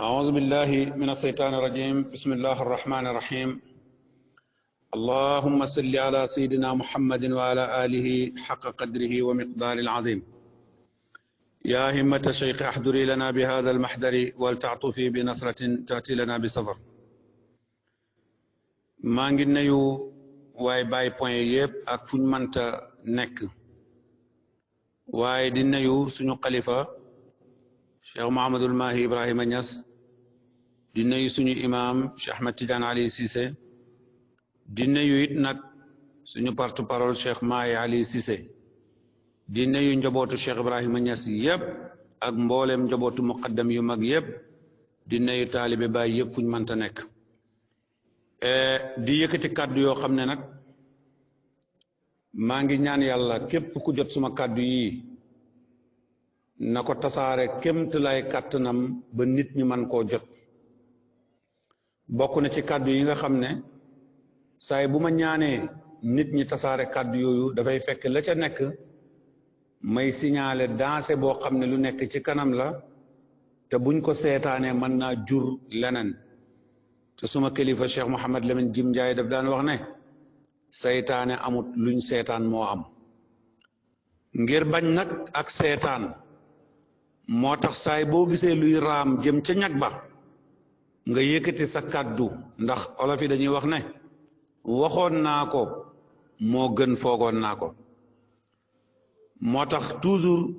أعوذ بالله من الشيطان الرجيم بسم الله الرحمن الرحيم اللهم صل على سيدنا محمد وعلى آله حق قدره ومقدار العظيم يا همة الشيخ احضري لنا بهذا المحضر ولتعطفي بنصرة تأتي لنا بسفر maa ngi nuyu waaye Baye Point yëpp ak fu ñu mënta nekk waaye di nuyu suñu xalifa Cheikh Mouhamadul Mahi Ibrahima Niass di nuyu suñu imam Cheikh Ahmed Tidiane Ali Cissé di nuyu it nag suñu porte-parole Cheikh Mahi Ali Cissé di nuyu njabootu Cheikh Ibrahima Niass yëpp ak mboolem njabootu muqaddam yu mag yëpp di nuyu taalibe Baye yëpp fu ñu mënta nekk di yëkkati kàddu yoo xam ne nag maa ngi ñaan yàlla képp ku jot suma kàddu yi na ko tasaare kémt lay kàttanam ba nit ñi man koo jot bokk na ci kàddu yi nga xam ne saay bu ma ñaanee nit ñi tasaare kàddu yooyu dafay fekk la ca nekk may signaler dansé boo xam ne lu nekk ci kanam la te buñ ko seetaanee mën naa jur leneen te suma kilifa Cheikh Mouhamed Lamine Jim Ndiaye daf daan wax ne seytaane amut luñ seetaan moo am ngir bañ nag ak seetaan moo tax saay boo gisee luy raam jëm ca ñag ba nga yëkkati sa kàddu ndax olof yi dañuy wax ne waxoon naa ko moo gën foogoon naa ko moo tax toujours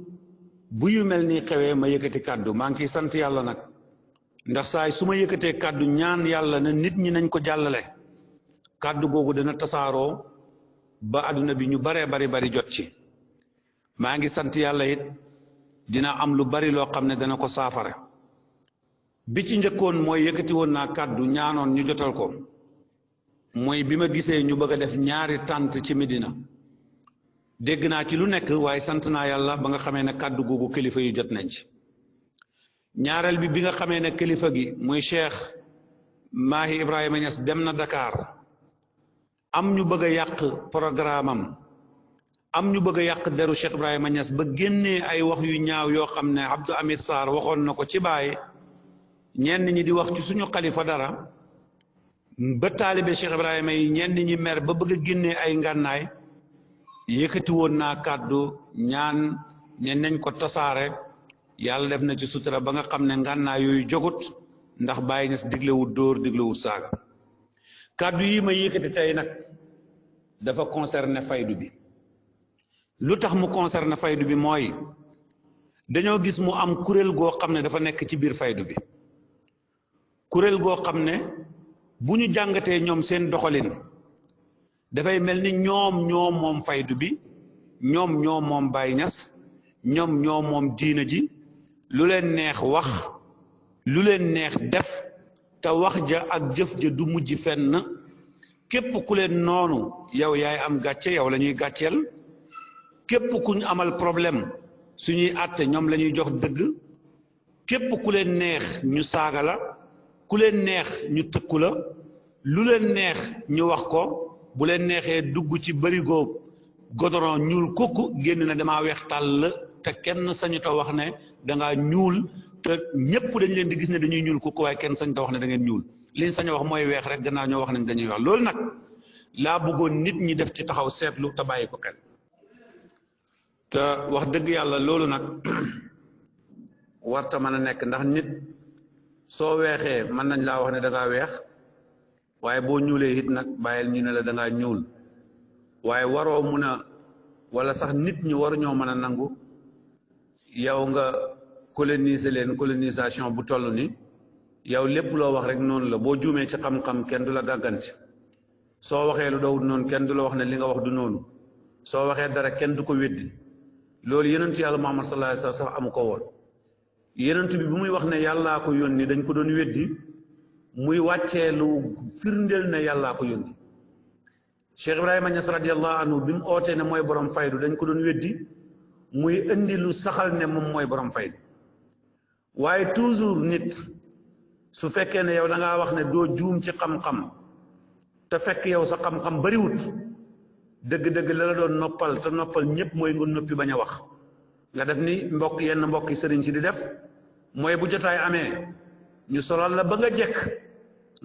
bu yu mel ni xewee ma yëkkati kàddu maa ngi ciy sant yàlla nag ndax saay su ma yëkkatee kàddu ñaan yàlla na nit ñi nañ ko jàllale kàddu googu dana tasaaroo ba àdduna bi ñu baree bari jot ci maa ngi sant yàlla it dina am lu bari loo xam ne dana ko saafara bi ci njëkkoon mooy yëkkati woon naa kàddu ñaanoon ñu jotal ko mooy bi ma gisee ñu bëgg a def ñaari tànt ci Medina dégg naa ci lu nekk waaye sant naa yàlla ba nga xamee ne kàddu googu kilifa yi jot nañ ci ñaareel bi nga xamee ne kilifa gi muy Cheikh Mahi Ibrahima Niass dem na Dakar am ñu bëgg a yàq programme am ñu bëgg a yàq deru Cheikh Ibrahima Niass ba génnee ay wax yu ñaaw yoo xam ne Abdou Hamid Sarr waxoon na ko ci Baye ñenn ñi di wax ci suñu xalifa dara ba taalibe Cheikh Ibrahima yi ñenn ñi mer ba bëgg a génnee ay ngànnaay yëkkati woon naa kàddu ñaan ne nañ ko tasaare yàlla def na ci sutura ba nga xam ne ngànnaay yooyu jogut ndax Baye Niass diglewut dóor diglewut saaga kàddu yi ma yëkkati tey nag dafa concerné faydu bi lu tax mu concerné faydu bi mooy dañoo gis mu am kuréel goo xam ne dafa nekk ci biir faydu bi kuréel goo xam ne bu ñu jàngatee ñoom seen doxalin dafay mel ni ñoom ñoo moom faydu bi ñoom ñoo moom Baye Niass ñoom ñoo moom diina ji lu leen neex wax lu leen neex def te wax ja ak jëf ja du mujj fenn képp ku leen noonu yow yaay am gàcce yow la ñuy gàcceel képp ku ñu amal problème suñuy àtte ñoom la ñuy jox dëgg képp ku leen neex ñu saaga la ku leen neex ñu tëkku la lu leen neex ñu wax ko bu leen neexee dugg ci barigo godoron ñuul kukku génn na damaa weex tàll te kenn sañu ta wax ne dangaa ñuul te ñëpp dañ leen di gis ne dañuy ñuul kukku waaye kenn sañu ta wax ne da ngeen ñuul liñ sañ a wax mooy weex rek gannaaw ñoo wax nañ dañuy wax loolu nag laa bëggoon nit ñi def ci taxaw seetlu te bàyyi ko xel te wax dëgg yàlla loolu nag warta mën a nekk ndax nit soo weexee mën nañ laa wax ne dangaa weex waaye boo ñuulee it nag bàyyil ñu ne la dangaa ñuul waaye waroo mun a wala sax nit ñi waruñoo mën a nangu yow nga coloniser leen colonisation bu toll ni yow lépp loo wax rek noonu la boo juumee ci xam-xam kenn du la gàgganti soo waxee lu dawut noonu kenn du la wax ne li nga wax du noonu soo waxee dara kenn du ko weddi loolu yonent yàlla Muhammad sallallahu alayhi wa sallam amu ko woon yonent bi bu muy wax ne yàllaa ko yónni dañ ko doon weddi muy wàccee lu firndeel ne yàllaa ko yónni Cheikh Ibrahima Niass radiyallahu anhu bi mu ootee ne mooy borom faydu dañ ko doon weddi muy indi lu saxal ne moom mooy borom faydu waaye toujours nit su fekkee ne yow da ngaa wax ne doo juum ci xam-xam te fekk yow sa xam-xam bariwut dëgg-dëgg la la doon noppal te noppal ñëpp mooy nga noppi bañ a wax nga def ni yenn mbokki sëriñ si di def mooy bu jotaay amee ñu solal la ba nga jekk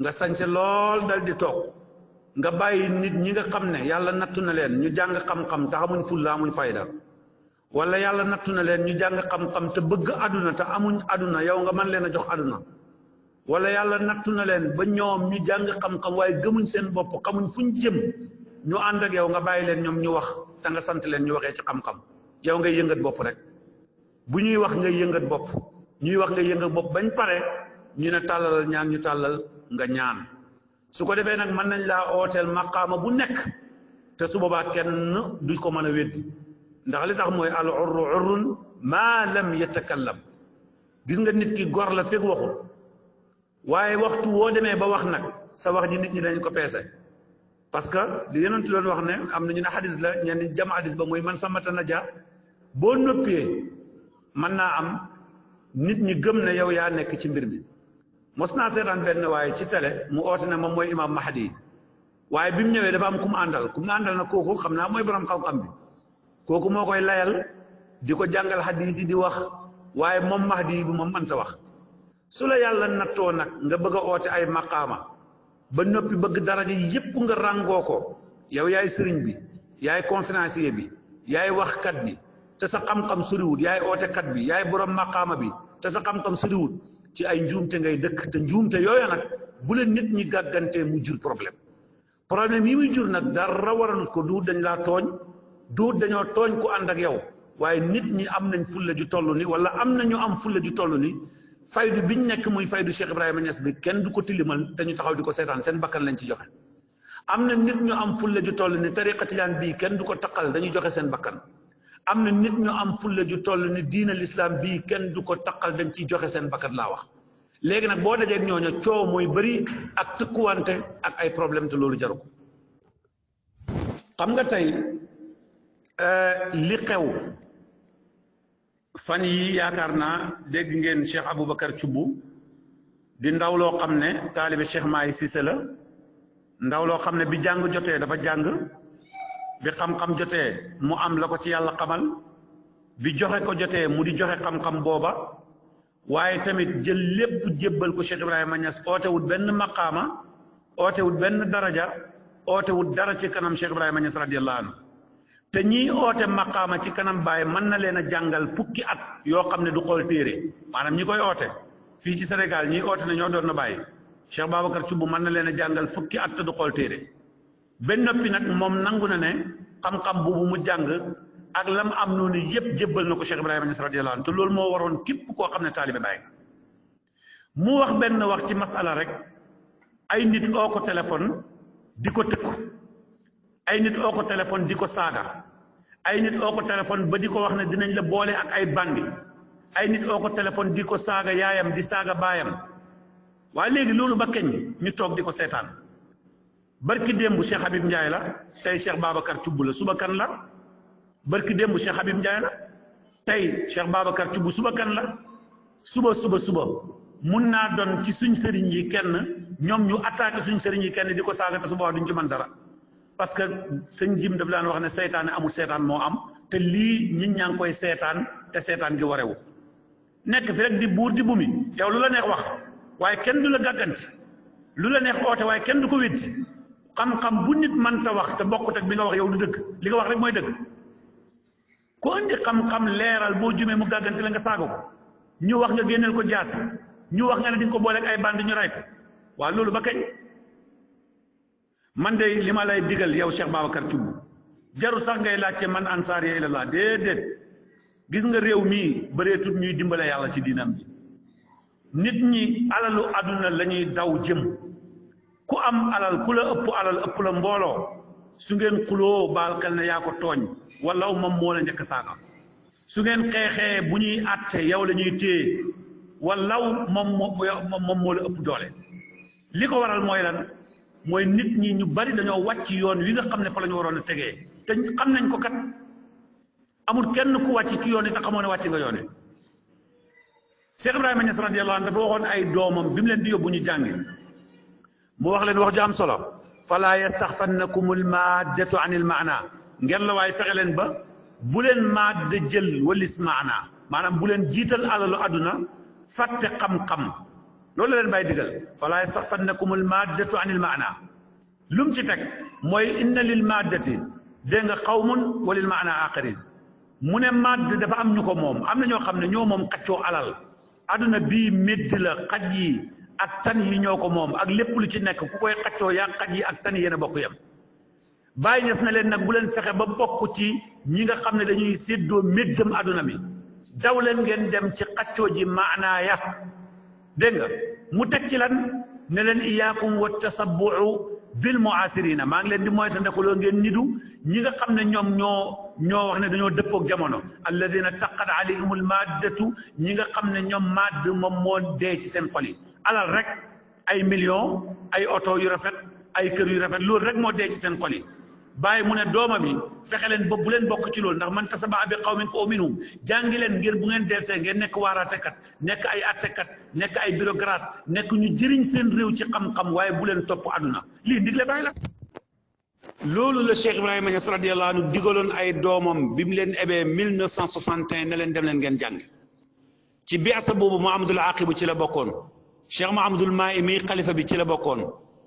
nga sañse lool dal di toog nga bàyyi nit ñi nga xam ne yàlla nattu na leen ñu jàng xam-xam te amuñ fulla amuñ fayda wala yàlla nattu na leen ñu jàng xam-xam te bëgg aduna te amuñ aduna yow nga mën leen a jox aduna wala yàlla nattu na leen ba ñoom ñu jàng xam-xam waaye gëmuñ seen bopp xamuñ fuñ jëm ñu ànd ak yow nga bàyyi leen ñoom ñu wax te nga sant leen ñu waxee ci xam-xam yow ngay yëngat bopp rek bu ñuy wax ngay yëngat bopp ñuy wax ngay yëngat bopp bañ pare ñu ne tàllalal ñaan ñu tàllal nga ñaan su ko defee nag mën nañ laa ooteel maqaama bu nekk te su boobaa kenn du ko mën a weddi ndax li tax mooy al urru urrun maa lam yatakallam gis nga nit ki gor la fekk waxul waaye waxtu woo demee ba wax nag sa wax ji nit ñi dañ ko peese parce que li yonent doon wax ne am na ñu ne xadis la ñenn jam xadis ba mooy man samata naja boo noppee mën naa am nit ñi gëm ne yow yaa nekk ci mbir mi mos naa seetaan benn waaye ci télé mu oote ne moom mooy imam Mahdi waaye bi mu ñëwee dafa am ku mu àndal na kooku xam naa mooy borom xam-xam bi kooku moo koy layal di ko jàngal xadis yi di wax waaye moom Mahdi bi moom mënta wax su la yàlla nattoo nag nga bëgg a oote ay maqaama ba noppi bëgg daraja yépp nga ràngoo ko yow yaay sëriñ bi yaay conférencier bi yaay waxkat bi te sa xam-xam soriwut yaay ootekat bi yaay borom maqaama bi te sa xam-xam soriwut ci ay njuumte ngay dëkk te njuumte yooya nag bu leen nit ñi gàggantee mu jur problème yi muy jur nag dara waralut ko duut dañ laa tooñ duut dañoo tooñ ku ànd ak yow waaye nit ñi am nañ fulla ju toll ni wala am nañu am fulla ju toll ni faydu biñ nekk muy faydu Cheikh Ibrahima Niass bi kenn du ko tilimal dañu taxaw di ko seetaan seen bakkan lañ ci joxe am na nit ñu am fulla ju toll ni tariqa tijaan bii kenn du ko taqal dañuy joxe seen bakkan am na nit ñu am fulla ju toll ni diina l'islam bii kenn du ko taqal dañ ciy joxe seen bakkan laa wax léegi nag boo dajeeg ñooñu coow mooy bëri ak tëkkuwante ak ay problème te loolu jaru ko xam nga tey li xew fan yi yaakaar naa dégg ngeen Cheikh Aboubacar Thioub di ndaw loo xam ne taalibe Cheikh Mahi Cissé la ndaw loo xam ne bi jàng jotee dafa jàng bi xam-xam jotee mu am la ko ci yàlla xamal bi joxe ko jotee mu di joxe xam-xam booba waaye tamit jël lépp jébbal ko Cheikh Ibrahima Niass ootewut benn maqaama ootewut benn daraja ootewut dara ci kanam Cheikh Ibrahima Niass radiyallahu anhu te ñii oote maqaama ci kanam Baay mën na leen a jàngal fukki at yoo xam ne du xool téere maanaam ñi koy oote fii ci Sénégal ñii oote ne ñoo doon na Baay Cheikh Babacar Thioub mën na leen a jàngal fukki at te du xool téere benn noppi nag moom nangu na ne xam-xam boobu mu jàng ak lam am noonu yëpp jébbal na ko Cheikh Ibrahima Niass radiyallahu anhu te loolu moo waroon képp koo xam ne taalibe Baay nga mu wax benn wax ci masala rek ay nit oo ko téléphone di ko tëkku ay nit oo ko téléphone di ko saaga ay nit oo ko téléphone ba di ko wax ne dinañ la boole ak ay bandi ay nit oo ko téléphone di ko saaga yaayam di saaga baayam waaye léegi loolu ba keñ ñu toog di ko seetaan barki démb Cheikh Habib Ndiaye la tey Cheikh Babacar Thioub la suba kan la barki démb Cheikh Habib Ndiaye la tey Cheikh Babacar Thioub suba kan la suba mun naa doon ci suñ sëriñ yi kenn ñoom ñu attaqué suñ sëriñ yi kenn di ko saaga te suba duñ ci mën dara parce que sëñ Jim daf daan wax ne seytaane amul seetaan moo am te lii nit ñaa ngi koy seetaan te seetaan gi warewu nekk fi rek di buur di bumi yow lu la neex wax waaye kenn du la gàgganti lu la neex oote waaye kenn du ko weddi xam-xam bu nit mënta wax te bokkut ak bi nga wax yow du dëgg li nga wax rek mooy dëgg ku indi xam-xam leeral boo jumee mu gàgganti la nga saaga ko ñu wax nga génneel ko jaasi ñu wax nga ne di nga ko booleeg ay bandi ñu ray ko waaw loolu ba kañ man de li ma lay digal yow Cheikh Babacar Thioub jarul sax ngay laajte man ansaar ya ilallah déedéet gis nga réew mii bëreetut ñuy dimbale yàlla ci diinam ji nit ñi alalu àdduna la ñuy daw jëm ku am alal ku la ëpp alal ëpp la mbooloo su ngeen xuloo baal xel ne yaa ko tooñ wala moom moo la njëkk saaga su ngeen xeexee bu ñuy àtte yow la ñuy téye walaw moom moo la ëpp doole li ko waral mooy lan mooy nit ñi ñu bari dañoo wàcc yoon wi nga xam ne fa la ñu waroon a tegee te xam nañ ko kat amul kenn ku wàcc ci yoon yi te xamoo ne wàcc nga yoon wi Cheikh Ibrahima Niass radiyallahu anhu dafa waxoon ay doomam bi mu leen di yóbbu ñu jàngi mu wax leen wax ju am solo fala yastaxfannakumul maaddatu anil maana ngeen la waaye fexe leen ba bu leen maad jël walis maana maanaam bu leen jiital alalu àdduna fàtte xam-xam loolu la leen bàyyi digal falaa yastaxfannakumul maaddatu anil maana lum ci teg mooy inna lil maaddati dégg nga qawmun wa lil maana aaxarin mu ne madd dafa am ñu ko moom am na ñoo xam ne ñoo moom xaccoo alal aduna bii médd la xaj yi ak tan yi ñoo ko moom ak lépp lu ci nekk ku koy xaccoo yaa xaj yi ak tan yi yéen a bokk yam bàyyi ñes na leen nag bu leen fexe ba bokk ci ñi nga xam ne dañuy séddoo méddam aduna mi daw leen ngeen dem ci xaccoo ji maanaaya dégg nga mu teg ci lan ne leen iyaakum wa tasabbu'u bil mu'asirina maa ngi leen di moytandikuloo ngeen nidu ñi nga xam ne ñoom ñoo wax ne dañoo dëppook jamono alladina taqat alayhimul maddatu ñi nga xam ne ñoom madd moom moo dee ci seen xol yi alal rek ay millions ay oto yu rafet ay kër yu rafet loolu rek moo dee ci seen xol yi bàyyi mu ne doomam yi fexe leen ba bu leen bokk ci loolu ndax man tasabaa bi qawmin fa minhum jàngi leen ngir bu ngeen delsee ngeen nekk waaraatekat nekk ay attekat nekk ay bureaucrate nekk ñu jëriñ seen réew ci xam-xam waaye bu leen topp aduna lii ndigle bàyyi la loolu la Cheikh Ibrahima Niass radiyallahu anhu digaloon ay doomam bi mu leen ebee 1961 ne leen dem leen ngeen jàng ci biasa boobu Mouhamadoul Aqibu ci la bokkoon Cheikh Mouhamadoul Mahi mi xalifa bi ci la bokkoon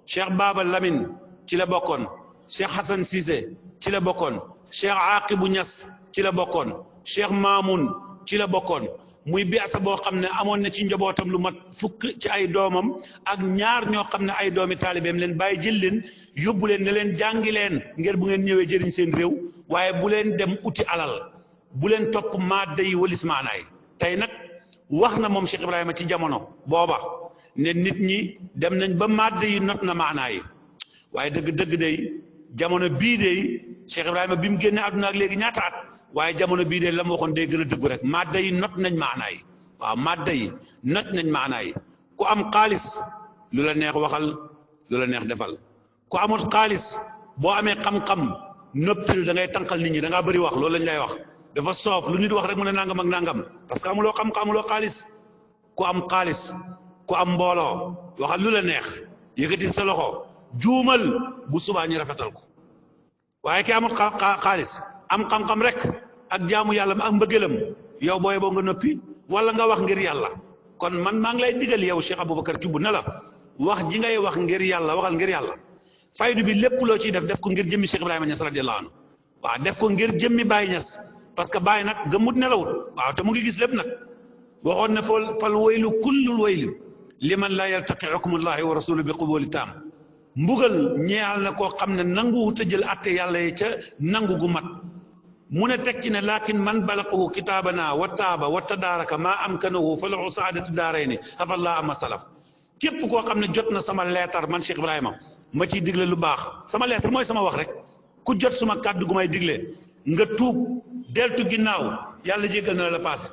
Cheikh Baba Lamine ci la bokkoon Cheikh Hassan Cissé ci la bokkoon Cheikh Aqibu Niass ci la bokkoon Cheikh Mamoun ci la bokkoon muy biasa boo xam ne amoon na ci njabootam lu mat fukk ci ay doomam ak ñaar ñoo xam ne ay doomi taalibeem leen bàyyi jël leen yóbbu leen ne leen jàngi leen ngir bu ngeen ñëwee jëriñ seen réew waaye bu leen dem uti alal bu leen topp maadda yi walis maanaay tey nag wax na moom Cheikh Ibrahima ci jamono booba ne nit ñi dem nañ ba maadda yi not na maanaay waaye dëgg day jamono bii de Cheikh Ibrahima bi mu génne àdduna ak léegi ñaata at waaye jamono bii de la ma waxoon day gën a dëggu rek madda yi not nañ maanaa yi waaw madda yi not nañ maanaa yi ku am xaalis lu la neex waxal lu la neex defal ku amul xaalis boo amee xam-xam noppil da ngay tànqal nit ñi da ngaa bëri wax loolu lañ lay wax dafa soof lu nit wax rek mu ne nangam ak nangam parce que amuloo xam-xam amuloo xaalis ku am xaalis ku am mbooloo waxal lu la neex yëkkatil sa loxo juumal bu subaa ñu rafetal ko waaye ki amul xaalis am xam-xam rek ak jaamu yàlla ak mbëggeelam yow booy boo nga noppi wala nga wax ngir yàlla kon man maa ngi lay digal yow Cheikh Aboubacar Thioub ne la wax ji ngay wax ngir yàlla waxal ngir yàlla faydu bi lépp loo ciy def ko ngir jëmmi Cheikh Ibrahima Niass radiyallahu anhu waaw def ko ngir jëmmi Baye Niass parce que Baye nag gëmmut nelawut waaw te mu ngi gis lépp nag waxoon ne fal waylu kullul wayli liman la yaltaqi hukmullahi wa rasuluhu bi qubuli taam mbugal ñeexal na koo xam ne nanguwut a jël atte yàlla yi ca nangu gu mat mu ne teg ci ne lakin man balaqahu kitaabana wa taaba wa tadaaraka maa amkanahu fa lahu saadatu daarayni afallah ama salaf képp koo xam ne jot na sama leetar man Cheikh Ibrahima ma ciy digle lu baax sama leetar mooy sama wax rek ku jot suma kàddu gu may digle nga tuub deltu ginnaaw yàlla jéggal na la passé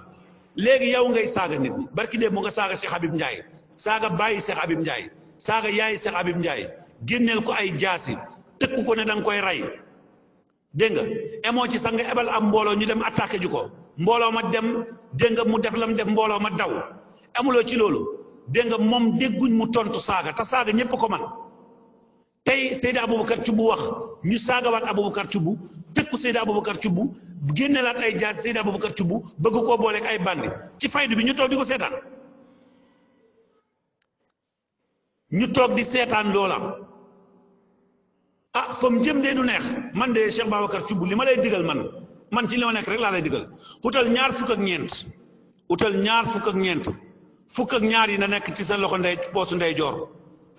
léegi yow ngay saaga nit ñi barki dee mu nga saaga Cheikh Habib Ndiaye saaga bàyyi Cheikh Habib Ndiaye saaga yaayi Cheikh Habib Ndiaye génneel ko ay jaasi tëkku ko ne da nga koy rey dégg nga emoo ci sax nga ebal am mbooloo ñu dem attaqué ju ko mbooloo ma dem dégg nga mu def lam def mbooloo ma daw amuloo ci loolu dégg nga moom dégguñ mu tontu saaga te saaga ñëpp ko man tey Seydi Aboubacar Thioub wax ñu saagawaat Aboubacar Thioub tëkku Seydi Aboubacar Thioub génneelaat ay jaasi Seydi Aboubacar Thioub bëgg koo booleeg ay bandi ci faydu bi ñu toog di ko seetaan ñu toog di seetaan loola ah fa mu jëm de du neex man de Cheikh Babacar Thioub li ma lay digal man ci li ma nekk rek laa lay digal utal ñaar fukk ak ñeent fukk ak ñaar yi na nekk ci sa loxo ndey poosu ndey joor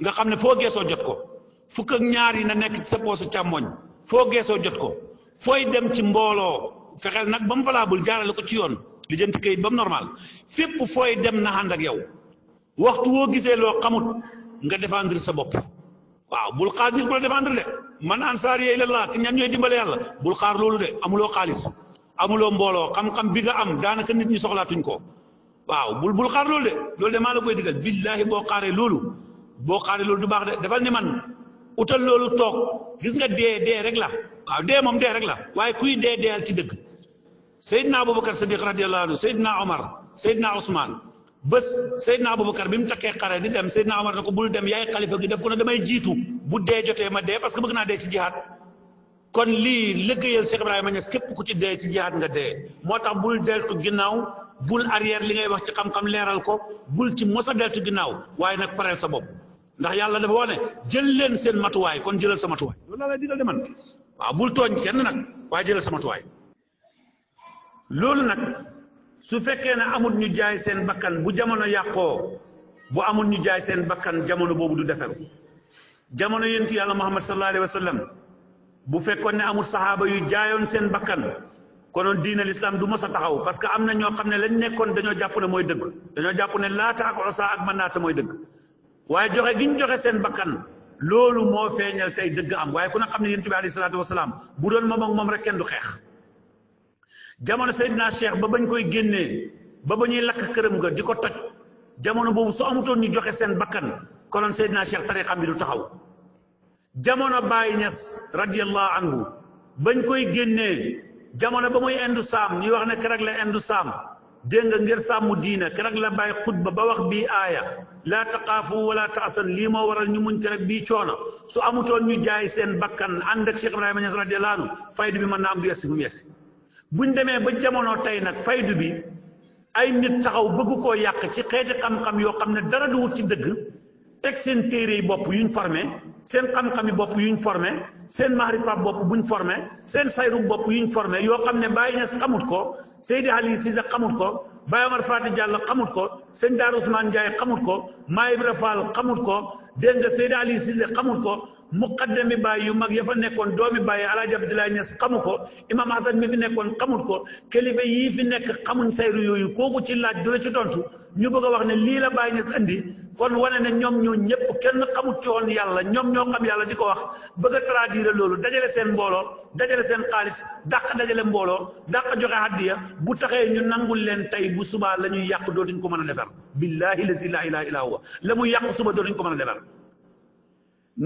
nga xam ne foo geesoo jot ko fukk ak ñaar yi na nekk ci sa poosu càmmoñ foo geesoo jot ko fooy dem ci mbooloo fexeel nag ba mu valable jaarale ko ci yoon li jënti kayit ba mu normal fépp fooy dem na ànd ak yow waxtu woo gisee loo xamut nga défendre sa bopp waaw bul xaar nit ku la défendre de man ansaar yi ilallah ki ñan ñooy dimbale yàlla bul xaar loolu de amuloo xaalis amuloo mbooloo xam-xam bi nga am daanaka nit ñi soxlaatuñ ko waaw bul xaar loolu de maa la koy digal billaahi boo xaaree loolu du baax de defal ni man utal loolu toog gis nga dee rek la waaw dee moom dee rek la waaye kuy deyal ci dëgg Seydina Aboubacar Sadiq radiyallahu anhu Seydina Omar Seydina Ousmane bés Seydina Aboubacar bi mu takkee xare di dem Seydina Omar ne ko bul dem yaay xalifa gi def ko ne damay jiitu bu dee jotee ma dee parce que bëgg naa dee ci jihaad kon lii liggéeyal Cheikh Ibrahima Niass képp ku ci dee ci jihaad nga dee moo tax bul deltu ginnaaw bul arrière li ngay wax ci xam-xam leeral ko bul ci mos a deltu ginnaaw waaye nag pareel sa bopp ndax yàlla dafa wax ne jël leen seen matuwaay kon jëlal sa matuwaay loolu laa lay digal de man waaw bul tooñ kenn nag waaye jëlal sa matuwaay loolu nag su fekkee ne amul ñu jaay seen bakkan bu jamono yàqoo bu amul ñu jaay seen bakkan jamono boobu du defaru jamono yonent yàlla Muhammad sallallahu alayhi wa sallam bu fekkoon ne amul saxaaba yu jaayoon seen bakkan konoon diine l'islam du mos a taxaw parce que am na ñoo xam ne lañ nekkoon dañoo jàpp ne mooy dëgg dañoo jàpp ne laata ak osa ak manaata mooy dëgg waaye joxe gi ñu joxe seen bakkan loolu moo feeñal tey dëgg am waaye ku ne xam ne yonent bi alayhi salaatu wasalaam bu doon moom ak moom rek kenn du xeex jamono Seydina Cheikh ba bañ koy génnee ba ñuy lakk këram ga di ko toj jamono boobu su amutoon ñu joxe seen bakkan konoon Seydina Cheikh tariqam bi du taxaw jamono Baye Niass radiyallahu anhu bañ koy génnee jamono ba muy indu saam ñuy wax ne keroog la indu saam dégg nga ngir sàmmu diina keroog la bàyyi xutba ba wax bii aaya laa taqaafu wala taasan lii moo waral ñu muñ keroog bii coono su amutoon ñu jaay seen bakkan ànd ak Cheikh Ibrahima Niass radiyallahu anhu faydu bi mën naa am du yegsi fu mu yegsi buñ demee ba jamono tey nag faydu bi ay nit taxaw bëgg koo yàq ci xeeti xam-xam yoo xam ne dara du wut ci dëgg teg seen téere yi bopp yuñ formé seen xam-xam yi bopp yuñ formé seen maarifa bopp buñ formé seen sayru bopp yuñ formé yoo xam ne Baye Niass xamut ko Seydi Ali Cissé xamut ko Baye Omar Fati Diallo xamut ko sëñ Daar Ousmane Ndiaye xamut ko Maay Ibra Fall xamut ko dégg nga Seydi Ali Cissé xamut ko muqaddami Baye yu mag ya fa nekkoon doomi Baye Alaaji Abdoulaye Niass xamu ko Imam Hasan mi fi nekkoon xamut ko kilifa yii fi nekk xamuñ sayru yooyu kooku ci laaj du la ci tontu ñu bëgg a wax ne lii la Baye Niass andi kon wane ne ñoom ñoo ñëpp kenn xamut ci woon yàlla ñoom ñoo xam yàlla di ko wax bëgg a traduire loolu dajale seen mbooloo dajale seen xaalis dàq dajale mbooloo dàq joxe hadiya bu taxee ñu nangul leen tey bu subaa la ñuy yàq dootuñ ko mën a defar billahi lazi la ilaha illa huwa la muy yàq suba dootuñ ko mën a defar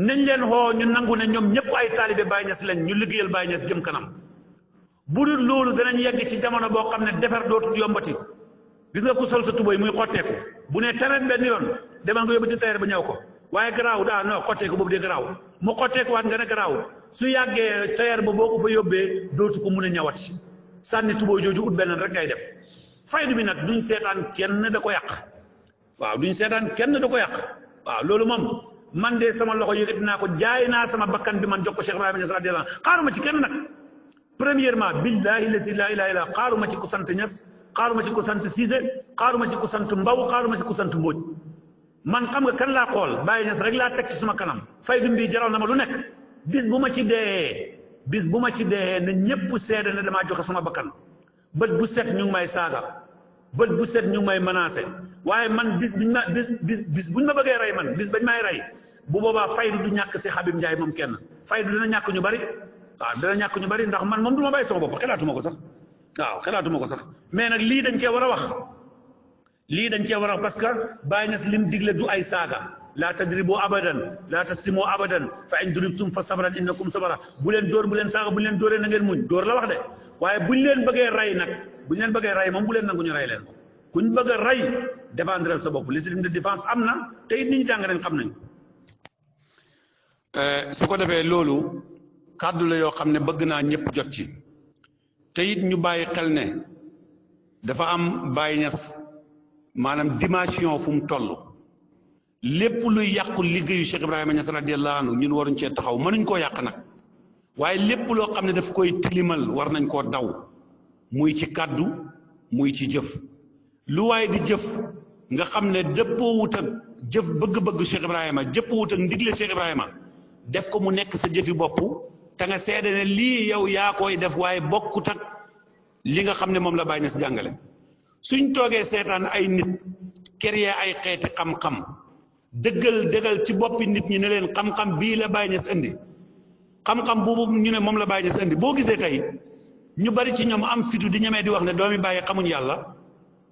nañ leen xoo ñu nangu ne ñoom ñëpp ay taalibe Baye Niass lañ ñu liggéeyal Baye Niass jëm kanam bu dul loolu danañ yegg ci jamono boo xam ne defar dootul yombati gis nga ku sol sa tubéy muy xotteeku bu ne tereet benn yoon demal nga yóbbu ci tailleur ba ñëw ko waaye garaaw non xotteeku boobu dee garaaw mu xotteeku waat nga ne garaaw su yàggee tailleur ba boo ko fa yóbbee dootu ko mun a ñëwati sànni tubóoy jooju ut benn rek ngay def faydu bi nag duñ seetaan kenn da ko yàq waaw duñ seetaan kenn da ko yàq waaw loolu moom man de sama loxo yëkkati naa ko jaay naa sama bakkan bi man jox ko Cheikh Ibrahima Niass radiyallahu anhu xaaruma ci kenn nag premièrement billahi lazi la ilaha illa xaaruma ci ku sant Niass xaaruma ci ku sant Cissé xaaruma ci ku sant Mbaw xaaruma ci ku sant Mbóoj man xam nga kan laa xool Baye Niass rek laa teg ci suma kanam faydu bi jaral na ma lu nekk bis bu ma ci dee ne ñëpp seede ne damaa joxe sama bakkan bët bu set ñu ngi may saaga bët bu set ñu ngi may menacé waaye man bis buñ ma bëggee rey man bis bañ may rey bu boobaa faydu du ñàkk si Habib Ndiaye moom kenn faydu dina ñàkk ñu bari waaw dina ñàkk ñu bari ndax man moom du ma bàyyi sama bopp xelaatuma ko sax waaw xelaatuma ko sax mais nag lii dañ cee war a wax parce que Baye Niass lim digle du ay saaga laa tadribu abadan laa tastimu abadan fa in duribtum fa sabran innakum sabara bu leen dóor bu leen saaga bu leen dóoree na ngeen muñ dóor la wax de waaye buñ leen bëggee rey moom bu leen nangu ñu rey leen kuñ bëgg a rey défendre sa bopp légitime de défense am na te it nit ñi jàng nañ xam nañ su ko defee loolu kàddu la yoo xam ne bëgg naa ñëpp jot ci te it ñu bàyyi xel ne dafa am Baye Niass maanaam dimension fu mu toll lépp luy yàqu liggéeyu Cheikh Ibrahima Niass radiyallahu anhu ñun waruñ cee taxaw mënuñ koo yàq nag waaye lépp loo xam ne daf koy tilimal war nañ koo daw muy ci kàddu muy ci jëf lu waaye di jëf nga xam ne dëppoo wut ak jëf bëgg-bëgg Cheikh Ibrahima jëppoo wut ak ndigle Cheikh Ibrahima def ko mu nekk sa jëfi bopp te nga seede ne lii yow yaa koy def waaye bokkut ak li nga xam ne moom la Baye Niass jàngale suñ toogee seetaan ay nit créer ay xeeti xam-xam dëggal ci boppi nit ñi ne leen xam-xam bii la Baye Niass indi xam-xam boobu ñu ne moom la Baye Niass indi boo gisee tey ñu bari ci ñoom am fitu di ñemee di wax ne doomi Baye xamuñ yàlla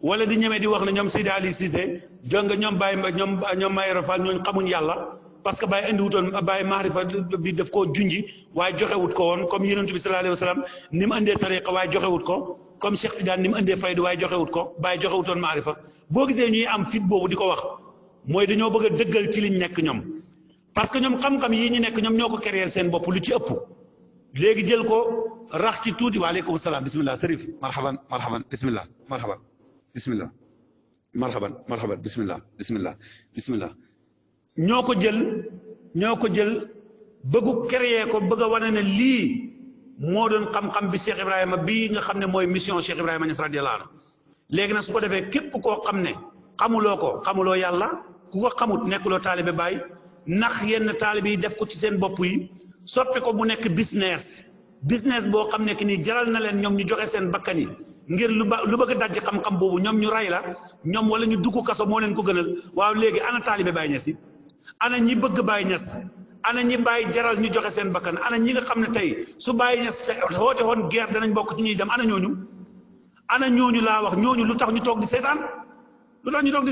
wala di ñemee di wax ne ñoom Seydi Ali Cissé jonga ñoom Baye ñoom Mayoro Fall ñooñu xamuñ yàlla parce que Baye indi wutoon Baye maarifa bi daf koo junji waaye joxewut ko woon comme Yonent bi sallallahu alayhi wa sallam ni mu andee tariqa waaye joxewut ko comme Cheikh Tidiane ni mu andee faydu waaye joxewut ko Baye joxewutoon maarifa boo gisee ñuy am fit boobu di ko wax mooy dañoo bëgg a dëggal ci liñ nekk ñoom parce que ñoom xam-xam yi ñu nekk ñoom ñoo ko créer seen bopp lu ci ëpp léegi jël ko rax ci tuuti waaleykum salaam bismillah sërif marhaban bismillah bismillah marhaban marhaban bismillah bismillah bismillah ñoo ko jël bëggu créer ko bëgg a wane ne lii moo doon xam-xam bi Cheikh Ibrahima bii nga xam ne mooy mission Cheikh Ibrahima Niass radiyallahu anhu léegi nag su ko defee képp koo xam ne xamuloo yàlla ku ko xamut nekkuloo taalibe Baay ndax yenn taalibe yi def ko ci seen bopp yi soppi ko mu nekk business boo xam ne ki nii jaral na leen ñoom ñu joxe seen bakkan yi ngir lu bëgg a daj xam-xam boobu ñoom ñu ray la ñoom wala ñu dugg kaso moo leen ko gënal waaw léegi ana taalibe Baay Ñas yi ana ñi bëgg Baay Ñas ana ñi Baay jaral ñu joxe seen bakkan ana ñi nga xam ne tey su Baay Ñas woote woon guerre danañ bokk ci ñuy dem ana ñooñu laa wax ñooñu lu tax ñu toog di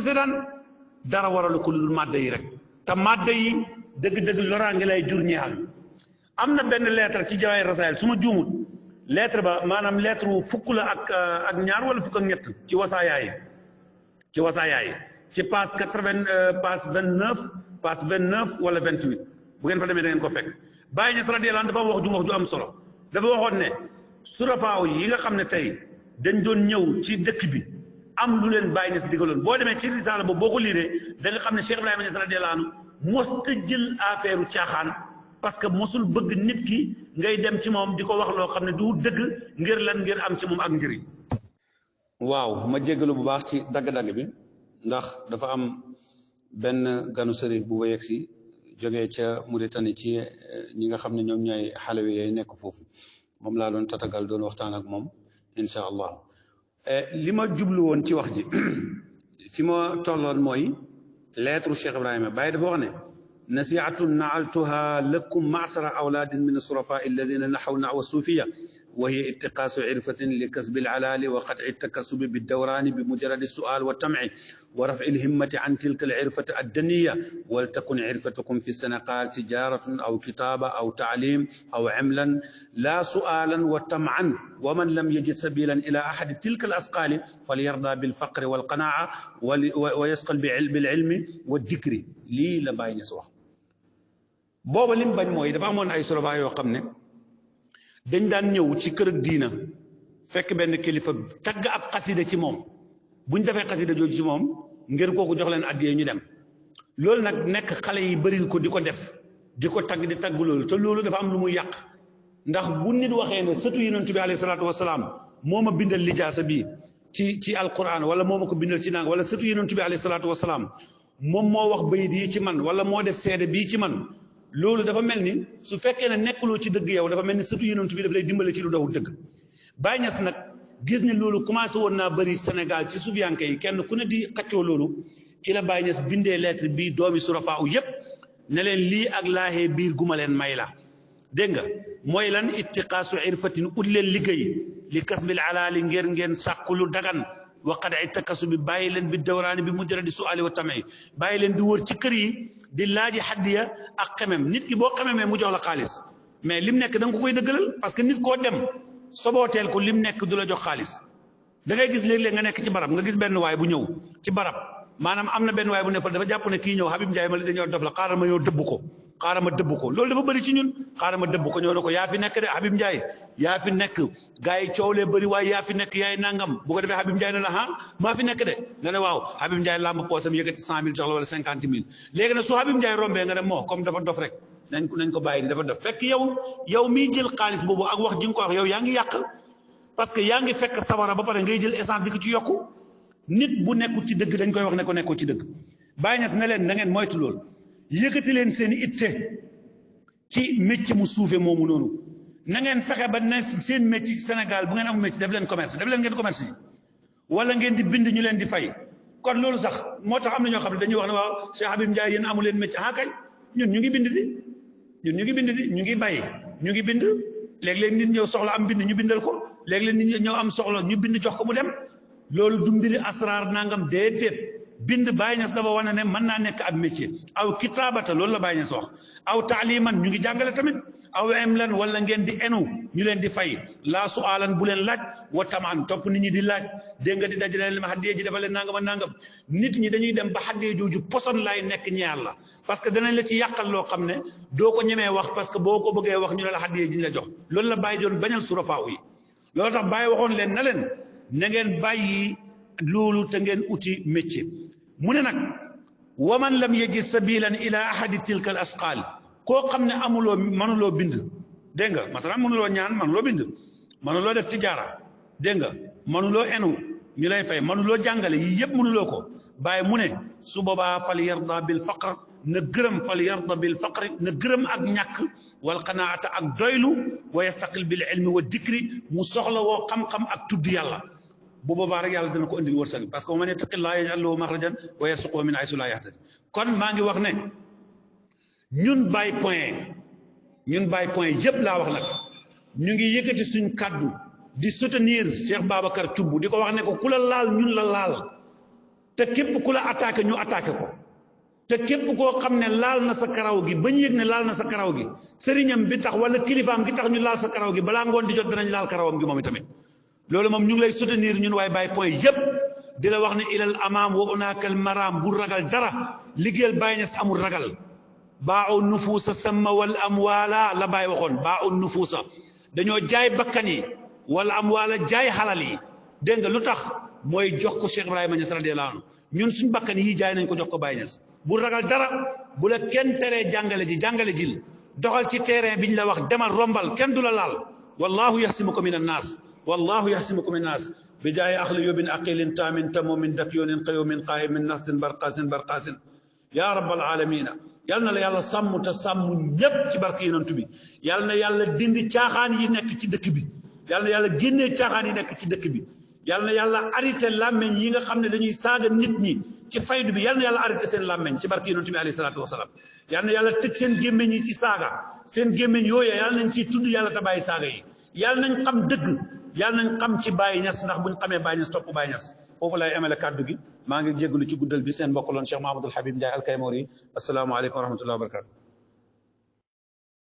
seetaan dara waralu ko lu dul màdda yi rek te màdda yi dëgg-dëgg loraange lay jur ñeexal am na benn lettre ci Jawaahir Rasaa'il su ma juumut lettre ba maanaam lettre wu fukk la ak ñaar wala fukk ak ñett ci wasaayaay ci page 80 page 29 wala 28 bu ngeen fa demee da ngeen ko fekk Baay Ñas radiyallaahu anhu dafa wax ju am solo dafa waxoon ne surafaaw yi nga xam ne tey dañ doon ñëw ci dëkk bi am lu leen Baay Ñas digaloon boo demee ci risaala boobu boo ko liiree da nga xam ne Cheikh Ibrahima Niass radiyallaahu anhu mosta jël affaire u caaxaan parce que mosul bëgg nit ki ngay dem ci moom di ko wax loo xam ne du dëgg ngir am ci moom ak njëriñ. waaw ma jéggalu bu baax ci dagg-dagg bi ndax dafa am benn ganu sëriñ bu ba yegg si jógee ca Mauritanie ci ñi nga xam ne ñoom ñooy xalewi yooyu nekk foofu moom laa doon tatagal doon waxtaan ak moom incha allah li ma jublu woon ci wax ji fi ma tolloon mooy lettre Cheikh Ibrahima Baye dafa wax ne nasihatun naaltuha lakum maasara awlaadin min asurafa alladina naxaw naxwa suufiya wa hiya ittiqaasu irfatin li kasbi alalaali wa qatci takasubi biddawraani bi mujaradi sual wa tamci wa rafci lhimmati an tilka alirfati addaniya waltakun irfatukum fi sanaqaal tijaratun aw kitaaba aw taclim aw cimlan laa sualan wa tamcan wa man lam yajid sabilan ila axadi tilka alasqaali falyarda bilfaqri walqanaaca wa yasqal bilcilmi waddikri lii la Baay Ñas wax booba lim bañ mooy dafa amoon ay soroba yoo xam ne dañ daan ñëw ci kër ak diina fekk benn kilifa tagg ab xasida ci moom buñ defee xasida jooju ci moom ngir kooku jox leen addiyee ñu dem loolu nag nekk xale yi bëril ko di ko def di ko tagg di tagg loolu te loolu dafa am lu muy yàq ndax bu nit waxee ne sëtu yonent bi alayhi salaatu wasalaam moo ma bindal lijaasa bi ci alquran wala moo ma ko bindal ci nang wala sëtu yonent bi alayhi salaatu wasalaam moom moo wax bayit yi ci man wala moo def seede bii ci man loolu dafa mel ni su fekkee ne nekkuloo ci dëgg yow dafa mel ni surtout yonent bi daf lay dimbale ci lu doxul dëgg Baay Ñas nag gis ne loolu commencé woon naa bëri Sénégal ci sufiyanke yi kenn ku ne di xaccoo loolu ci la Baay Ñas bindee lettre bii doomi surafaa u yépp ne leen lii ak laaxee biir guma leen may la dégg nga mooy lan ittiqaasu irfatin ut leen liggéey li kasbil alaali ngeen sàkku lu dagan waqad ay takkasu bi bàyyi leen bi dawraani bi mujarradi suali wa tamay bàyyi leen di wër ci kër yi di laaji xaddiya ak xemem nit ki boo xememee mu jox la xaalis mais lim nekk da nga ko koy dëggalal parce que nit koo dem sobooteel ko lim nekk du la jox xaalis da ngay gis léeg-léeg nga nekk ci barab nga gis benn waay bu ñëw ci barab maanaam am na benn waay bu ne fa dafa jàpp ne kii ñëw Habib Ndiaye ma li dañoo def la xaaral ma ñëw dëbb ko loolu dafa bëri ci ñun xaaral ma dëbb ko ñëw ne ko yaa fi nekk de Habib Ndiaye yaa fi nekk gars yi coow lee bëri waaye yaa fi nekk yaay nangam bu ko defee Habib Ndiaye ne la maa fi nekk de nga ne waaw Habib Ndiaye làmb poosam yëkkati 100 000 jox la wala 50 000 léegi nag su Habib Ndiaye rombee nga ne moo comme dafa dof rek nañ ko bàyyi dafa dof fekk yow miy jël xaalis boobu ak wax ji nga ko wax yow yaa ngi yàq parce que yaa ngi fekk sawara ba pare ngay jël essence di ko ci yokku nit bu nekkul ci dëgg dañ koy wax ne ko nekkul ci dëgg Baay Ñas ne leen na ngeen moytu loolu yëkkati leen seen itte ci métier mu suufe moomu noonu na ngeen fexe ba ne seen métier ci Sénégal bu ngeen am métier def leen commerce ngeen commerce yi wala ngeen di bind ñu leen di fay kon loolu sax moo tax am na ñoo xam ne dañuy wax ne waaw Cheikh Habib Ndiaye yéen amu leen métier kay ñun ñu ngi bind di ñu ngi bàyyi ñu ngi bind léeg-léeg nit ñëw soxla am bind ñu bindal ko léeg-léeg nit ñëw am soxla ñu bind jox ko mu dem loolu du mbiri asraar nangam déedéet bind Baay Ñas dafa wane ne mën naa nekk ab métier aw kitaabata loolu la Baay Ñas wax aw taaliman ñu ngi jàngale tamit aw imlan wala ngeen di enu ñu leen di fay laa sualan bu leen laaj wa tamaan topp nit ñi di laaj dégg nga di dajale leen ma xaddee ji dafa leen nangam a nangam nit ñi dañuy dem ba xaddee jooju poson laay nekk ñaar la parce que danañ la ci yàqal loo xam ne doo ko ñemee wax parce que boo ko bëggee wax ñu ne la xaddee ji ñu la jox loolu la Baay doon bañal surafaaw yi loolu tax Baay waxoon leen na leen na ngeen bàyyi loolu te ngeen uti métier mu ne nag waman lam yajid sabilan ila ahadi tilka al asqaal koo xam ne amuloo mënuloo bind dégg nga masalan mënuloo ñaan mënuloo bind mënuloo def tijaara dégg nga mënuloo enu ñu lay fay mënuloo jàngale yii yëpp mënuloo ko bàyyi mu ne su boobaa fal yarda bil faqr na gërëm fal yarda bil faqri na gërëm ak ñàkk wal qanaata ak doylu wa yastaqil bil ilmi wa dikri mu soxla woo xam-xam ak tudd yàlla bu boobaa rek yàlla dana ko indil wërsëg parce que wa man yattaqillaaha yaj'al lahu maxrajan wa yarzuqhu min haysu laa yahtasib kon maa ngi wax ne ñun Baye Point yëpp laa wax nag ñu ngi yëkkati suñ kàddu di soutenir Cheikh Babacar Thioub di ko wax ne ko ku la laal ñun la laal te képp ku la attaqué ñu attaqué ko te képp koo xam ne laal na sa karaw gi ba ñu yëg ne laal na sa karaw gi sëriñam bi tax wala kilifaam gi tax ñu laal sa karaw gi balaa ngoon di jot danañ laal karawam gi moom itamit loolu moom ñu ngi lay soutenir ñun waaye Baye Point yëpp di la wax ne ilal amaam wa unaakal maraam bu ragal dara liggéeyal Baye Niass amul ragal baaxu nufuusa sama wal amwaala la Baye waxoon baaxu nufuusa dañoo jaay bakkan yi wala amwaala jaay xalal yi dégg nga lu tax mooy jox ko Cheikh Ibrahima Niass radiyallaahu anhu ñun suñ bakkan yi jaay nañ ko jox ko Baye Niass bu ragal dara bu la kenn teree jàngale jil doxal ci terrain bi ñu la wax demal rombal kenn du la laal wallahu yaxsimuka min annaas wallahu yaxsimuka min annaas bi jaay axli yóbbin aqilin taamin tamomin dak yoonin xayoomin qaayimin naxsin barqaasin yaa rabbal aalamiina yal na la yàlla sàmm te sàmm ñépp ci barke yonent bi yal na yàlla dindi caaxaan yi nekk ci dëkk bi yal na yàlla génnee caaxaan yi nekk ci dëkk bi yal na yàlla arrêté làmmeñ yi nga xam ne dañuy saaga nit ñi ci faydu bi yal na yàlla arrêté seen làmmeñ ci barke yonent bi alayhi salaatu wasalaam yal na yàlla tëj seen gémmeñ yi ci saaga seen gémmeñ yooyu yal nañ ciy tudd yàlla te bàyyi saaga yi yal nañ xam dëgg yal nañ xam ci Baye Niass ndax buñ xamee Baye Niass topp Baye Niass foofu lay amele kàddu gi maa ngi jégalu ci guddal bi seen mbokk loon Cheikh Mahamadul Habib Ndiaye Alkaymori asalaamaaleykum wa rahmatullahi wa barakatu